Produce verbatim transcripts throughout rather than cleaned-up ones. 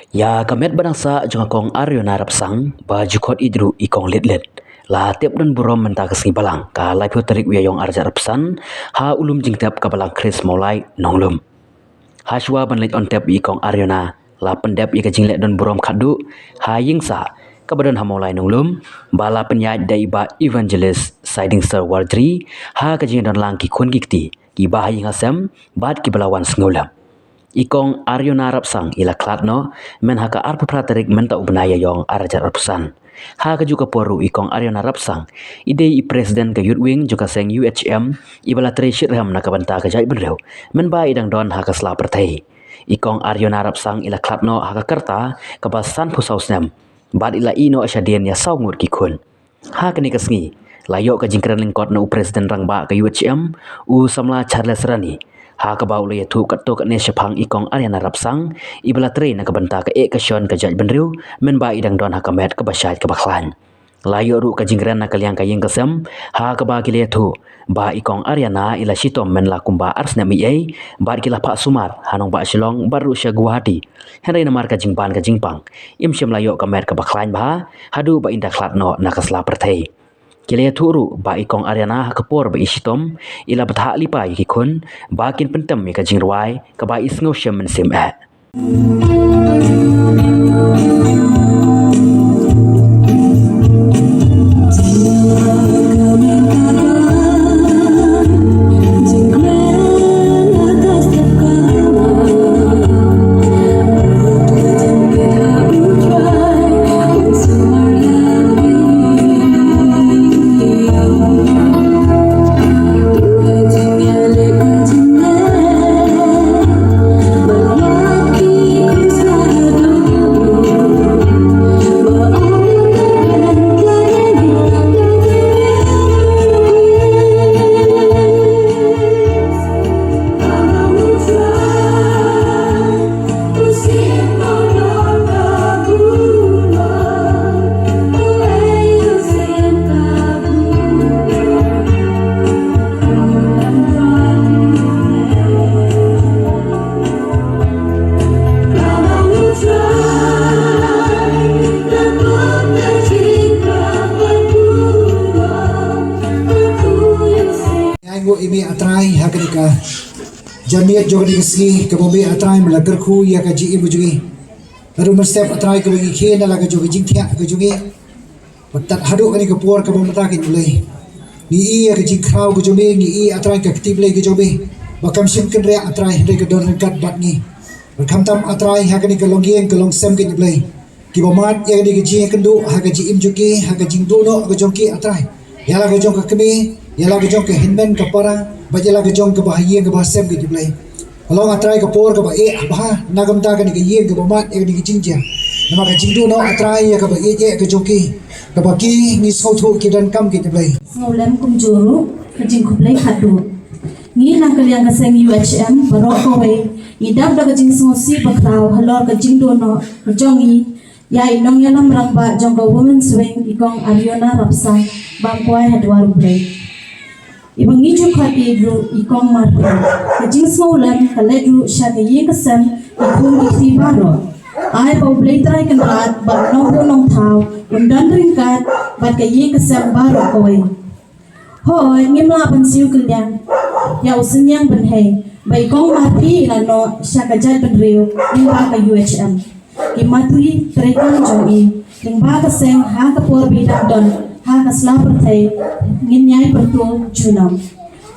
Ïa ka met ba dang sah jong ka Kong Ariona Rapsang, ba ju khot ïeit ruh i Kong Lit Lit, la tep don burom mynta ka sngi Balang, ka laiphew tarik u Ïaïong arhajar arphew san, ha u lum jingtep ka Balang Chris Mawlai Nonglum. Hashwa ban leit on tep i Kong Ariona, la pyndep ïa ka jingleh don burom khatduh ha ïing sah kaba don ha Mawlai Nonglum, ba la pynïaid da i Bah Evangelist Siding Sir Wardri, ha ka jingdon lang ki khun ki kti, ki ba ha ïing ha sem, bad kiba la wan sngewlem. I Kong Ariona Rapsang i la khlad noh, myn ha ka arphew phra tarik mynta u bnai Ïaïong arhajar arphew san. Ha kajuh ka por ruh i Kong Ariona Rapsang i dei i President ka Youth Wing jong ka seng U H M, iba la trei shitrhem na ka bynta ka jaitbynriew, mynba i dang don ha ka sla pyrthei. I Kong Ariona Rapsang i la khlad noh ha ka rta kaba sanphew saw snem, bad i la ïeh noh shadien ïa saw ngut ki khun. Ha kane ka sngi, la ïoh ka jingkren lyngkot na u President Rangbah ka U H M, u Samla Charles Rani, ha kaba u la ïathuh katto katne shaphang i Kong Ariona Rapsang, iba la trei na ka bynta ka eh ka shon ka jaitbynriew, mynba i dang don ha ka met kaba shait kaba khlaiñ. La ïoh ruh ka jingkren na ka liang ka ïing ka sem, ha kaba ki la ïathuh ba i Kong Ariona i la shitom myn la kumba ar snem eiei, bad ki la phah sumar ha nongbah Shillong bad ruh sha Guwahati. Hynrei namar ka jingban ka jingpang, im shym la ïoh ka met kaba khlaiñ bha, haduh ba i da khlad noh na ka sla pyrthei. Ki la ïathuh ruh ba i Kong Ariona ha ka por ba i shitom, i la bthah lypa ïa ki khun ba kin pyntem ïa ka jingrwai kaba i sngewshem mynsiem eh. Ai nguh ïa me A Trai ha kane ka janmiet jong kane ka sngi kaba me A Trai me la kyrkhu ïa ka jingim jong ngi. Naduh mynstep A Trai kaba ngi khie na la ka jong ka jingthiah ka jong ngi. Bad tad haduh kane ka por kaba mynta, ko Blei, ngi ïohi ïa ka jingkhraw ka jong me, ngi ïohi A Trai ka kti Blei ka jong me ba kam shym kynriah A Trai, hynrei ka don ryngkat bad ngi. Bad khamtam A Trai ha kane ka longïing ka longsem, ko Blei, kiba mad ïa kane ka jingïakynduh ha ka jingim jong ki, ha ka jingduh noh ka jong ki A Trai, ïa la ka jong ka kmie, ïa la ka jong ka hynmen ka para, bad ïa la ka jong kaba ha ïing kaba ha sem, ko Blei. Ka long A Trai ka por kaba eh bha na ka bynta kane ka ïing kaba mad ïa kane ka jingjia. Namar ka jingduh noh A Trai ïa kaba ïeit eh ka jong ki, kaba ki ngi sngewthuh ki donkam, ko Blei. Sngewlem kumjuh ruh, ka jingkhublei khatduh. Ngi na ka liang ka seng U H M baroh kawei ngi dap da ka jingsngewsih bakhraw halor ka jingduh noh ka jong ngi ïa i nongïalam rangbah jong ka Women's Wing, i Kong Ariona Rapsang, bam kwai ha dwar U Blei. Iba ngi ju khot ïa i ruh i Kong Marpi. Ka jingsngewlem ka leit ruh sha ka ïing ka sem, ki khun ki kti baroh. Ai ba U Blei Trai Kynrad bad u Nongbuh Nongthaw un don ryngkat bad ka ïing ka sem baroh kawei. Hooid, ngim lah ban siew kylliang ïa u synñiang bynhei ba i Kong Marpi i la noh sha ka jaitbynriew lyngba ka U H M. Ki mati treikam jong i lyngba ka seng ha ka por ba i dang don ha ka sla pyrthei, ngin ïai pyrto junom.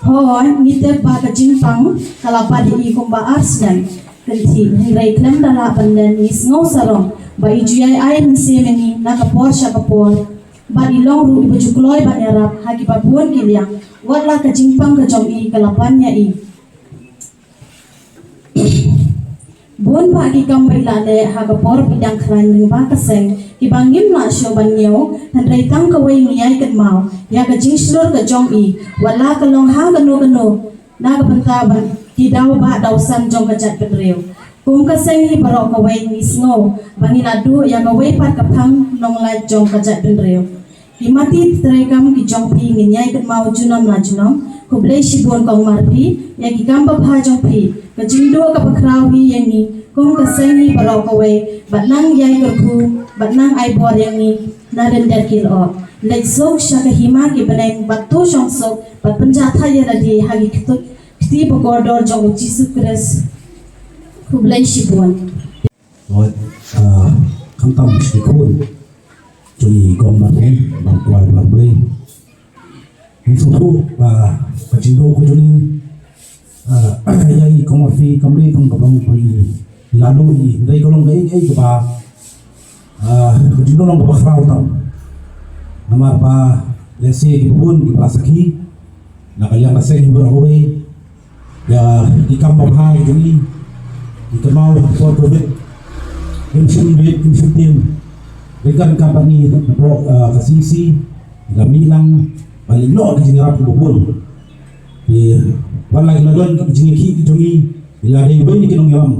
Hooid, ngi tip ba ka jingpang ka la pat ïa i kumba ar snem kynthih, hynrei khlem da lah ban len ngi sngew sarong ba i ju ïai ai mynsiem ïa ngi na ka por sha ka por. Bad i long ruh iba ju kloi ban ïarap ha kiba bun ki liang, wat la ka jingpang ka jong i ka la pan ïa i. Bun bah ki kam ba i la leh ha ka por ba i dang khlaiñ lyngba ka seng kiba ngim lah shuh ban ñiew, hynrei tang kawei ngi ïai kynmaw ïa ka jingshlur ka jong i, wat la ka long ha kano kano, na ka bynta ban ki daw bah daw san jong ka jaitbynriew. Kum ka seng hi baroh kawei ngi sngew ba ngi la duh ïa kawei pat ka phang nonglait jong ka jaitbynriew. Ki mati treikam ki jong phi ngin ïai kynmaw junom la junom. Khublei shibun Kong Marpi ïa ki kam babha jong phi, ka jingduh kaba khraw hi ïa ngi Kum ka seng hi baroh kawei, bad nang ïai kyrkhu, bad nang ai bor ïa ngi na lyndet ki lyoh. Leit suk sha ka hima ki bneng, bad to shong suk, bad pynjah thait ïa lade ha ki kti, kti bakordor jong u Jisu Khrist. Khublei shibun. Oi, ah, khamtam shi khun. Jong i kong Martin, bang kwai bang blei. Ngi sngewthuh ba ka jingduh ka jong i, ah, ïa i kong Murphy kam dei tang ka bang ba i la duh i, hynrei ka long kaei kaei kaba, ah, ka jingduh long kaba khraw tam. Namar ba lehse kiba bun kiba la sakhi na ka liang ka seng baroh kawei, ïa ki kam babha ki jong ngi, ki kynmaw ha ka por Covid. Kim shym rit, kim shym tieng. Ryngkat ryngkat bad ngi hapoh, ah, ka C C, la mih lang ban leit noh ki jingïarap kiba bun. Ki wan la ki la don ki jingïakhih ki jong ngi, ki la dei wei na ki nongïalam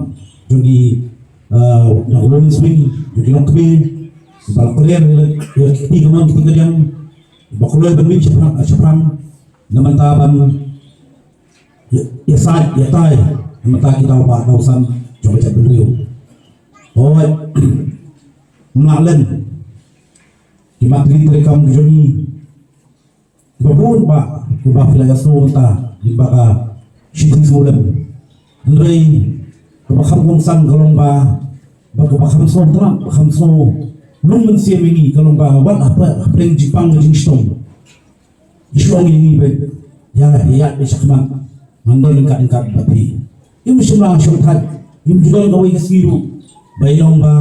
jong ki, ah, jong ka Women's Wing, jong ki longkmie, ba la kren ïa ki kti kamon ki kti kadiang, ba kloi ban mih shaphrang, shaphrang. Na mynta ban ïa, ïa sait, ïa tai, na mynta ki daw ba daw san jong ka jaitbynriew. Hooid, ym lah len ki mat ri treikam ki jong ngi. Ba bun ba, ba phi la ïa sngew mynta, lyngba ka shithi sngewlem. Hynrei kaba kham kongsan ka long ba, ba kaba kham sngew tnat, ba kham sngew lung mynsiem ïa ngi ka long ba, wat hapdeng, hapdeng jingpang ka jingshitom. Shu ong ïa ngi beit, ïa, ïa, ïa shakhmat, ngan don ryngkat ryngkat bad phi. Im shym la shongthait, im ju don kawei ka sngi ruh ba i long ba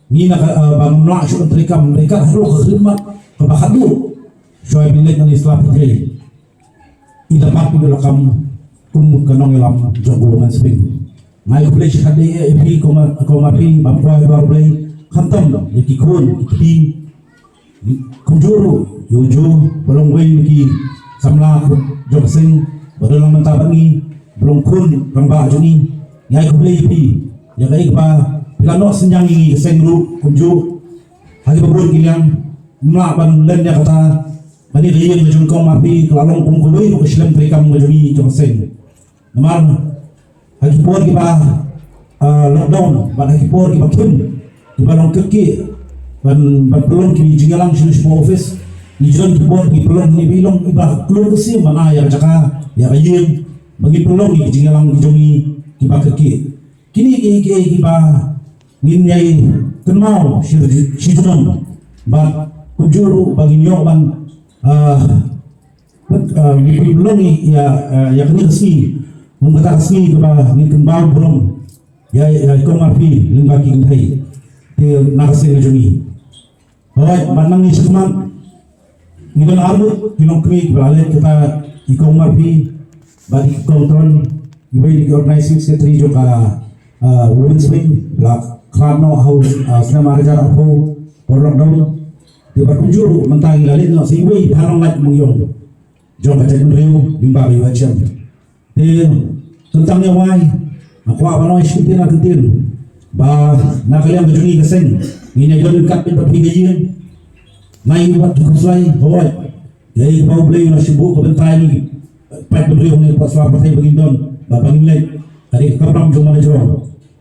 ngi na ka, ah, ba ngam lah shuh ban treikam, treikam haduh ka khyllipmat kaba khadduh. Shuwa ban leit na i sla pyrthei, i da bat i da lakam kum ka nongïalam jong ka Women's Wing. Nga ai khublei shikatdei ïa phi, Kong Mar-, Kong Marphi, bam kwai bam blei, khamtam ïa ki khun ki kti. Kumjuh ruh ïa u Ju, ba long uwei na ki samla jong ka seng, ba don lang mynta bad ngi, ba long khun rangbah jong ngi. Nga ai khublei ïa phi ïa kaei kaba phi la noh synñiang ïa ngi ka seng ruh kumjuh. Ha kiba bun ki liang, ym lah ban len ïa kata. Kane ka ïing ka jong Kong Marphi ka la long kum kawei ruh ka shlem treikam ka jong ngi jong ka seng. Namar ha ki por kiba, ah, lockdown bad ha ki por kiba khim, kiba long kyrkieh ban, ban pynlong ki jingïalang sha, sha office, ngi ju don ki por ki pynlong, ngi ba i long iba kloi ka sien ban ai ïa ka jaka, ïa ka ïing, ba ngin pynlong ki jingïalang ki jong ngi kiba kyrkieh. Kine ki, ki, kiba ngin ïai kynmaw shi, shi junom. Bad kumjuh ruh ba ngin ïoh ban, ah, Bad, ah, ngi pynlong ïa, ah, ïa kane ka sngi. Kum kata ka sngi kaba ngin kynmaw burom ïa, ïa i Kong Marphi lyngba ki kynthei. Te na ka seng ka jong ngi. Hooid, bad nangne shakhmat ngi don arngut ki longkmie kiba la leit, kata i Kong Marphi bad i Kong Tron, iwei na ki organizing secretary jong ka, ah, Women's Wing, la khlad noh ha u, ah, snem ar hajar arphew por lockdown. Te bad kumjuh ruh mynta ngi la leit noh sa iwei i paralok lait mangion jong ka jaitbynriew lyngba ka U H M. Te, to tang ïa wai, nga kwah ban ong shi kyntien ar kyntien ba na ka liang ka jong ngi ka seng, ngin ïa don ryngkat bad phi ka ïing. Nai wat khuslai, hooid. Ïa, ïa, ba U Blei u la shu buh ka bynta ïa ngi, pat bynriew ngi pat sla pyrthei ba ngin don, ba, ba ngin leit. Ka dei ka kamram jong ma la jrong.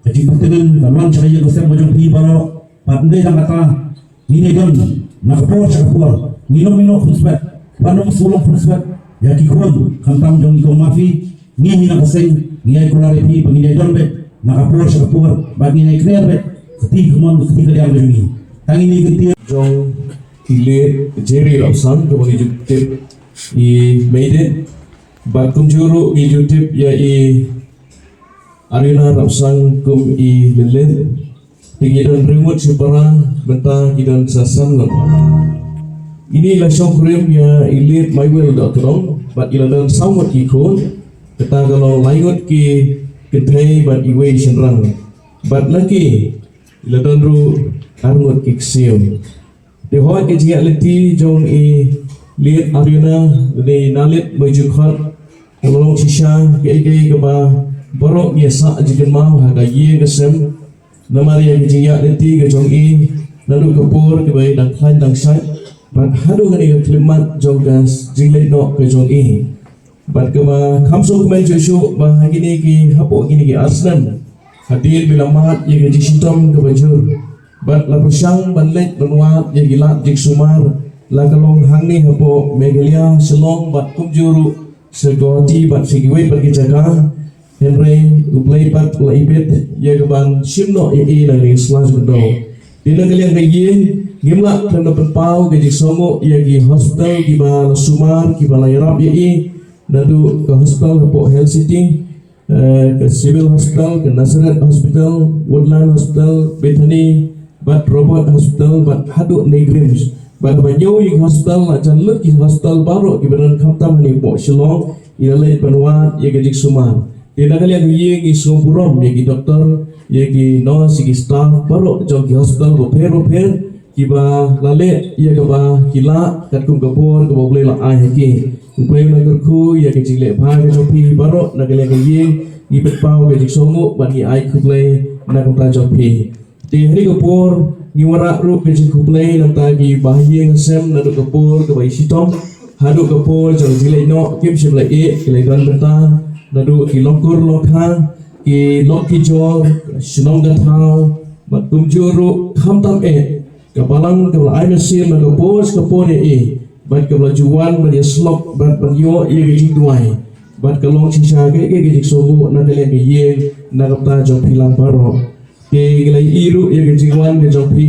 Ka jingpyntngen kan wan sha ka ïing ka sem ka jong phi baroh. Bad ym dei tang kata, ngin ïa don na ka por sha ka por, ngin ym ïehnoh khunswet, wat nym sngewlong khunswet ïa ki khun khamtam jong i Kong Murphy. Ngi hi na ka seng ngi ïai kular ïa phi ba ngin ïa don beit na ka por sha ka por, bad ngin ïa kner beit ka kti kamon ka kti kadiang ka jong ngi. Tang ine i kyntien jong i late Jerry Rapsang kaba ngi ju tip i Maiden, bad kumjuh ruh ngi ju tip ïa i Ariana Rapsang kum i lynleit. Te ki don hynriew ngut shipara, mynta ki don sa san ngut. Ine i la shongkurim ïa i late Maiwel Dohknong, bad i la don saw ngut ki khun, kata ka long lai ngut ki kynthei bad iwei i shynrang. Bad na ki, i la don ruh ar ngut ki ksiem. Te hooid ka jingïaid lynti jong i late Ariana, lane i Nalit Maijukhot, ka la long shisha kaei kaei kaba baroh ngi ïa sah jingkynmaw ha ka ïing ka sem. Namar ïa ka jingïaid lynti ka jong i naduh ka por kaba i dang khlaiñ dang shait bad haduh kane ka khyllipmat jong ka jingleit noh ka jong i. Bad kaba kham sngewkmen shuh shuh ba ha kine ki, hapoh kine ki ar snem Hadien ba la mad ïa ka jingshitom kaba jur bad la pyrshang ban leit ban wad ïa ki lad jingsumar, la ka long hangne hapoh Meghalaya, Shillong bad kumjuh ruh sha Guwahati bad sha kiwei pat ki jaka. Hynrei U Blei pat u la ibit ïa ka ban shim noh ïa i na ka sla jong u. Te na ka liang ka ïing ngim lah khlem da pynpaw ka jingsngewnguh ïa ki hospital kiba la sumar, kiba la ïarap ïa i, naduh ka hospital hapoh Health City, eh, ka Civil Hospital, ka Nazareth Hospital, Woodland Hospital, Bethany bad Roberts Hospital bad haduh NEIGRIHMS. Bad haba ñiew ïa ki hospital, la jan lut ki hospital baroh kiba don khamtam hangne hapoh Shillong, i la leit ban wad ïa ka jingsumar. Te na ka liang ka ïing ngi sngewburom ïa ki doktor, ïa ki nurse, ïa ki staff baroh jong ki hospital bapher bapher kiba la leh ïa kaba ki lah katkum ka bor kaba U Blei u la ai ha ki. U Blei un kyrkhu ïa ka jingleh bha ka jong phi baroh. Na ka liang ka ïing ngi pynpaw ka jingsngewnguh bad ngi ai khublei na ka bynta jong phi. Te ha kane ka por ngi wanrah ruh ka jingkhublei na ka bynta ki bahaïing hasem, naduh ka por kaba i shitom haduh ka por jong ka jingleit noh, kim shym la ïeh, ki la don bynta, naduh ki longkur longkha, ki lok ki jor, shnong ka thaw, bad kumjuh ruh khamtam eh ka balang kaba la ai mynsiem na ka por sha ka por ïa i, bad kaba la ju wan ban ïasyllok bad ban ïoh ïa ka jingduwai. Bad ka long shisha ka, ka, ka jingsngewnguh na ka liang ka ïing na ka bynta jong phi lang baroh. Te ngi la ïohi ruh ïa ka jingwan ka jong phi,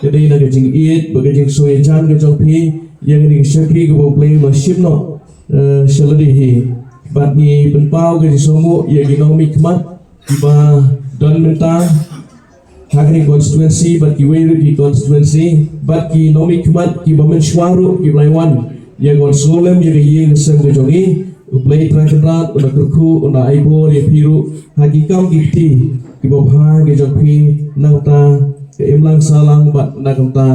ka dei na ka jingïeit bad ka jingsngewjan ka jong phi ïa kane ka shakri kaba U Blei u la shim noh, eh, sha lade hi. Bad ngi pynpaw ka jingsngewnguh ïa ki nongmihkhmat kiba don mynta ha kane ka constituency bad kiwei ruh ki constituency, bad ki nongmihkhmat kiba mynshuwa ruh kiba la wan ïa ka ban sngewlem ïa ka ïing ka sem ka jong ngi. U Blei Trai Kynrad un da kyrkhu, un da ai bor ïa phi ruh ha ki kam ki kti kiba bha ki jong phi, na ka bynta ka imlang sahlang bad na ka bynta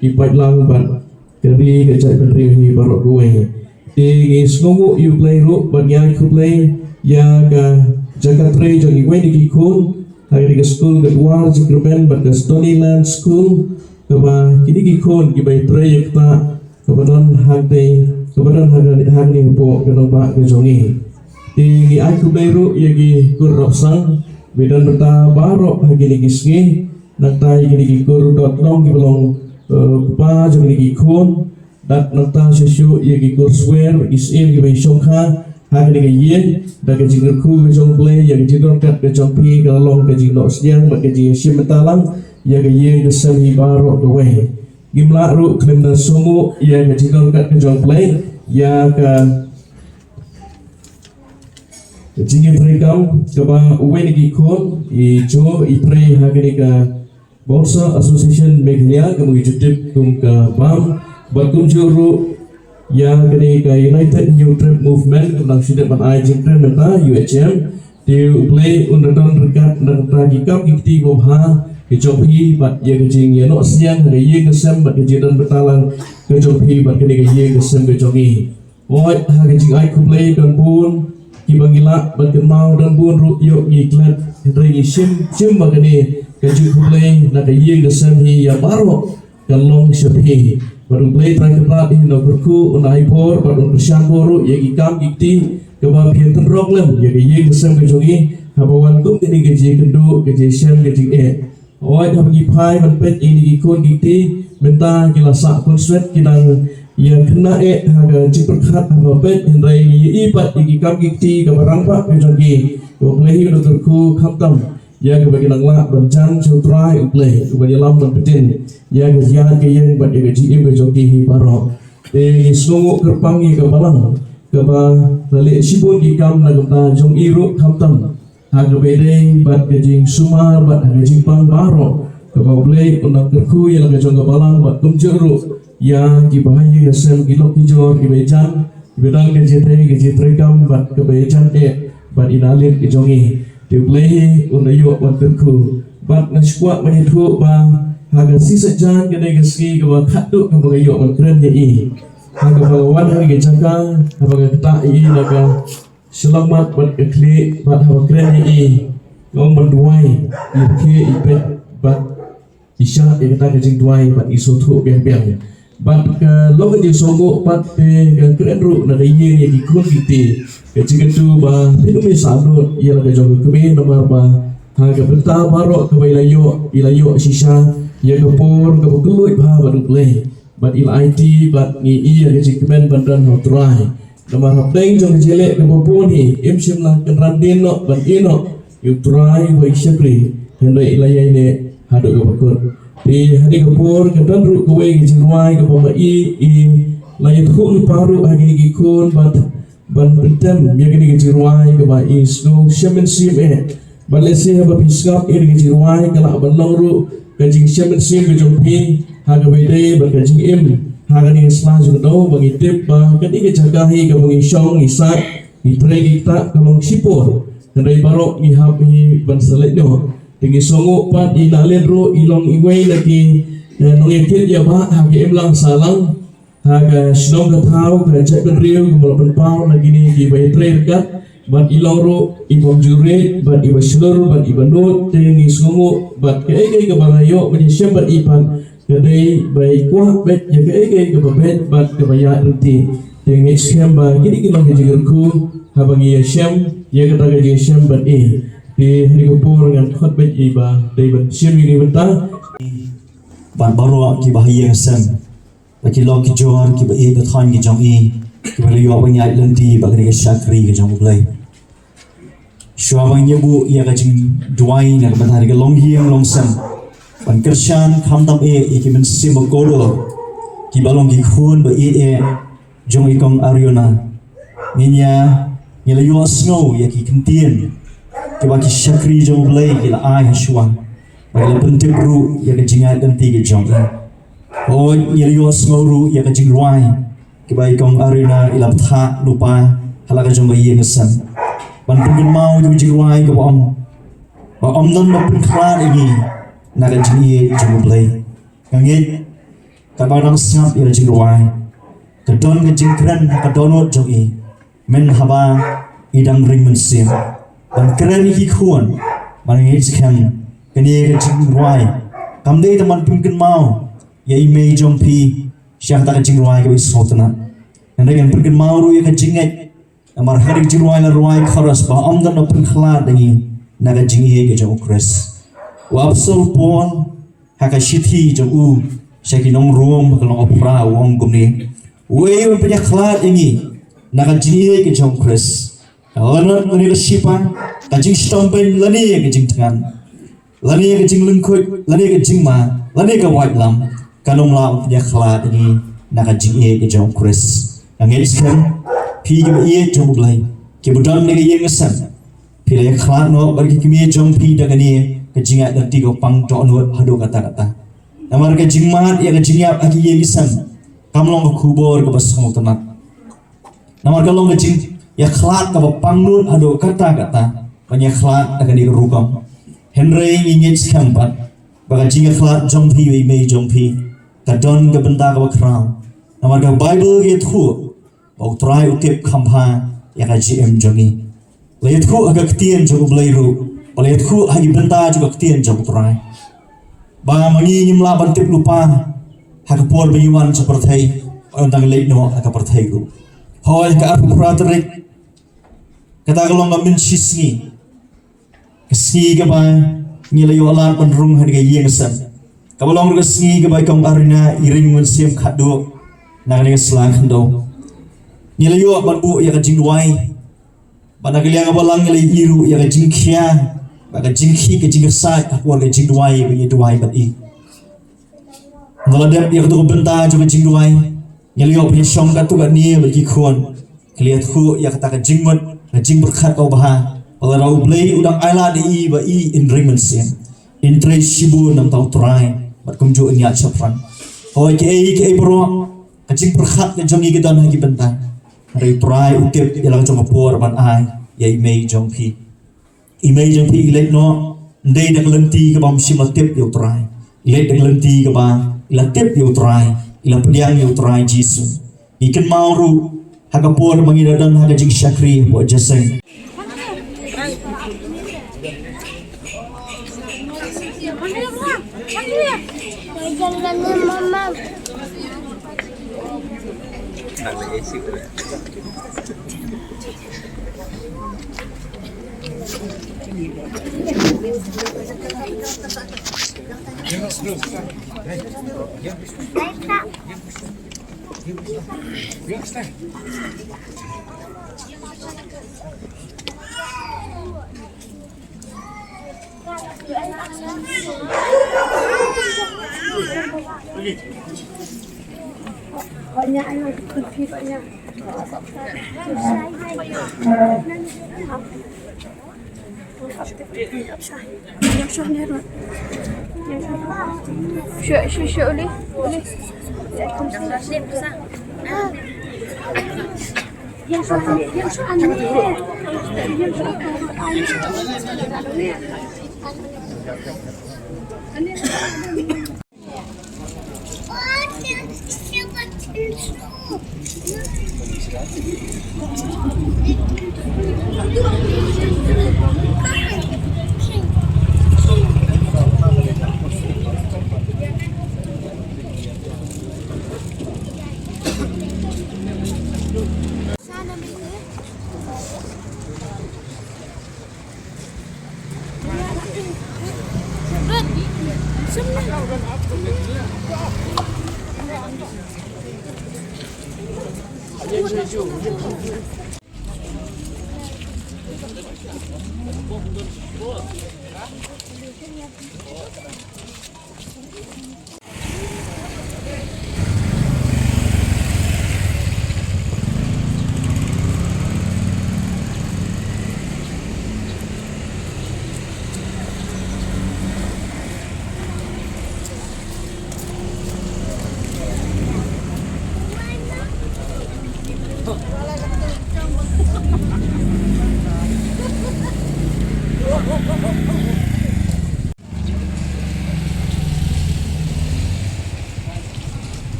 ki paidlang bad ka ri ka jaitbynriew hi baroh kawei. Te ngi sngewnguh ïa U Blei ruh bad ngi ai khublei ïa ka jaka trei jong kiwei na ki khun ha kane ka skul ka Dwar Jingkyrmen bad ka Stonyland School, kaba kine ki khun kiba ïatrei ïa kata kaba don hangtei, kaba don ha kane, ha kane hapoh ka nongbah ka jong ngi. Te ngi ai khublei ruh ïa ki kur rapsang ba don bynta baroh ha kine ki sngi. Nangta ïa kine ki kur dot nong kiba long, eh, kpa jong kine ki khun. Bad nangta shuh shuh ïa ki kur swer, ki syiem kiba ïashongkha ha kane ka ïing. Da ka jingkyrkhu ka jong U Blei, ïa ka jingdon kat ka jong phi ka la long ka jingnoh sniang bad ka jingshim bynta lang ïa ka ïing ka sem hi baroh kawei. Ngim lah ruh khlem da sngewnguh ïa ka jingdon kat ka jong U Blei ïa ka jingïatreilang kaba uwei na ki khun i Joe i trei ha kane ka Bouncer Association Meghalaya, kaba ngi ju tip kum ka BAM, bad kumjuh ruh ïa kane ka United New Trib Movement, kaba ngi ju tip ban ai jingkren mynta, U H M. Te U Blei un da don ryngkat na ka bynta ki kam ki kti babha ki jong phi bad ïa ka jingïanoh sniang ha ka ïing ka sem bad ka jingdon bynta lang ka jong phi bad kane ka ïing ka sem ka jong ngi. Hooid, ha ka jingai khublei don bun kiba ngi lah ban kynmaw, don bun ruh ïoh ngi klet, hynrei ngi shim, shim ba kane ka jingkhublei na ka ïing ka sem hi ïa baroh ka long sha phi. Bad U Blei Trai Kynrad un da kyrkhu, un da ai bor bad un kyrshan bor ruh ïa ki kam ki kti kaba phi ïa tynrong lem ïa ka ïing ka sem ka jong ngi, haba wan kum kane ka jingïakynduh, ka jingshem, ka jingeh. Hooid, haba ngi phai ban peit ïa kine ki khun ki kti, mynta ki la sah khun swet, ki dang ïa khynnah eh ha ka jingpyrkhat haba peit, hynrei ngi ïohi pat ïa ki kam ki kti kaba rangbah ka jong ki. U Blei hi un da kyrkhu khamtam ïa kaba ki nang lah ban jan sha U Trai U Blei, uban ïalam ban pyntin ïa ka jingïaid ka ïing bad ïa ka jingim ka jong ki hi baroh. Te ngi sngewnguh kyrpang ïa ka balang kaba la leh shibun ki kam na ka bynta jong i ruh khamtam ha kaba ïadei bad ka jingsumar bad ha ka jingpang baroh, kaba U Blei un da kyrkhu ïa la ka jong ka balang bad kumjuh ruh ïa ki bahaïing hasem, ki lok ki jor, kiba jan, kiba don ka jingtrei, ka jingtrei kam bad kaba jan eh bad i na leit ka jong i. Te U Blei hi un da ïoh ban kyrkhu. Bad nga sngewkwah ban ïathuh ba ha ka sngi Saitjaiñ ka dei ka sngi kaba khatduh kaba nga ïoh ban kren ïa i. Ha kaba nga wan ha ka jaka, haba nga ktah ïa i na ka shyllangmat bad ka khlieh, bad haba kren ïa i, nga ong ban duwai, i rkhie, i peit bad i shad ïa kata ka jingduwai bad i sngewthuh biang biang. Bad ka long ka jingsngewbha pat te ka kren ruh na ka ïing ïa ki khun ki kti. Ka jingkyntu ba phin ym ïa sah nud ïa la ka jong ka kmie namar ba Ha ka bynta baroh kaba i la ïoh, i la ïoh shisha ïa ka por kaba kylluid bha bad U Blei. Bad i la aiti bad ngi ïa ka jingkmen ban don ha U Trai. Namar hapdeng jong ka jingleh kaba bun hi, im shym la kynran dien noh ban ïeh noh ïa U Trai uba i shakri, hynrei i la ïaineh haduh kaba kut. Te ha kane ka por ka don ruh kawei ka jingrwai kaba ma i i la ïathuh lypa ruh ha kine ki khun bad ban pyntem ïa kane ka jingrwai kaba i sngew shem mynsiem eh. Bad lehse haba phi sngap ïa kane ka jingrwai ka lah ban long ruh ka jingshem mynsiem ka jong phi ha kaba ïadei bad ka jingim ha kane ka sla jong ka daw ba ngi tip ba kane ka jaka hi kaba ngi shong ngi sah ngi trei ngi ktah ka long shipor. Hynrei baroh ngi hap hi ban sa leit noh. Te ngi sngewnguh pat i Nalin ruh i long iwei na ki eh, nongïakit ïa ba ha ka imlang sahlang. Ha ka shnong ka thaw ka jaitbynriew kaba la pynpaw na kine kiba ïatrei ryngkat bad i long ruh i bym ju riej bad iba shlur bad iba nud te ngi sngewnguh bad kaei kaei kaba nga ïoh ban ïashem bad i pat ka dei ba i kwah beit ïa kaei kaei kaba beit bad kaba ïaid lynti. Te ngi skhem ba kine ki long ki jingkyrkhu haba ngi ïashem ïa kata ka jingshem bad i. Te ha kane ka por ngan khot beit i ba dei ban shim ïa kane ka bynta. Bad baroh kiba ha ïing ha sem. Ba ki lok ki jor kiba ïeit ba thon ki jong i kiba la ïoh ban ïaid lynti bad kane ka shakri ka jong U Blei. Shuwa ban ïa buh ïa ka jingduwai na ka bynta ka long ïing long sem ban kyrshan khamtam eh ïa ki mynsiem ba kordor kiba long ki khun ba ïeit eh jong i kong Ariona. Ngin ïa ngi la ïohsngew ïa ki ktien kiba ki shakri jong U Blei ki la ai ha shuwa ba ki la pyntip ruh ïa ka jingïaid lynti ka jong i. Hooid ngi la ïohsngew ruh ïa ka jingrwai kiba i kong Arina i la bthah lypa ha la ka jong ka ïing ka sem ban pynkynmaw ïa ka jingrwai kaba ong ba ym don ba pynkhlad ïa ngi na ka jingïeit jong U Blei. Nga ngeit katba dang sngap ïa ka jingrwai ka don ka jingkren ha ka dohnud jong i. Mynhaba i dang ring mynsiem ban kren ïa ki khun ban ngeit skhem kane ka jingrwai kam dei tang ban pynkynmaw ïa i mei jong phi sha kata ka jingrwai kaba i sngewtynnat. Hynrei kan pynkynmaw ruh ïa ka jingngeit namar ha ka jingrwai la rwai chorus ba ym don ba pynkhlad ïa ngi na ka jingïeit ka jong U Khrist. U Apostol Paul ha ka shithi jong u sha ki nong Rom ha ka lynnong phra u ong kumne, uei uban pynïakhlad ïa ngi na ka jingïeit ka jong U Khrist? Ka lanot lane ka shipa, ka jingshitom beiñ lane ka jingtngan, lane ka jinglyngkhuid lane ka jingma, lane ka waitlam, kan ym lah ban pynïakhlad ïa ngi na ka jingïeit ka jong U Khrist. Nga ngeit skhem phi kiba ïeit jong U Blei kiba don ha ka ïing ka sem. Phi la ïakhlad noh bad ki kmie jong phi da kane ka jingïaid lynti ka pang dohnud haduh katta katta. Namar ka jingmad ïa ka jingïap ha ki ïing ki sem kam long ka khubor kaba sngewtynnat. Namar ka long ka jingïakhlad kaba pang nud haduh katta katta ban ïakhlad da kane ka rukom. Hynrei ngi ngeit skhem pat ba ka jingïakhlad jong phi ïa i mei jong phi ka don ka bynta kaba khraw. Namar ka Baibl ka ïathuh ba U Trai u tip kham bha ïa ka jingim jong ngi. La ïathuh ha ka ktien jong U Blei ruh, ba la ïathuh ha ki bynta jong ka ktien jong U Trai ba ma ngi ngim lah ban tip lypa ha ka por ba ngi wan sha pyrthei, ba ngi dang leit noh ha ka pyrthei ruh. Hooid, ka arphew phra tarik kata ka long ka mynshisngi. Ka sngi kaba ngi la ïoh lad ban rung ha ka ïing ka sem, kaba long ruh ka sngi kaba i kong Arina i ring mynsiem khatduh na kane ka sla khyndew. Ngi la ïoh ban buh ïa ka jingduwai bad na ka liang kaba lang ngi la ïoh ruh ïa ka jingkhia bad ka jingkhih ka jingkyrsaid ha ka por ka jingduwai ba ngi duwai bad i. Nga la dep ïa katu ka bynta jong ka jingduwai. Ngi la ïoh ban ïashong katto katne bad ki khun. Ki la ïathuh ïa kata ka jingmut ka jingpyrkhat kaba bha. Ba lada U Blei u dang ailad ïa i ba i in ring mynsiem, in trei shibun na ka bynta U Trai bad kumjuh in ïaid shaphrang. Hooid, kiei kiei baroh ka jingpyrkhat ka jong ngi ka don ha ki bynta. Hynrei U Trai u tip ïa la ka jong ka por ban ai ïa i mei jong phi. I mei jong phi i leit noh ym dei da ka lynti kaba ym shym la tip ïa U Trai. I leit da ka lynti kaba i la tip ïa U Trai, i la pdiang ïa U Trai Jisu. Ngi kynmaw ruh ha ka por ba ngi da don ha ka jingshakri hapoh jingïaseng. Shu, shu, shu, Uli, Uli.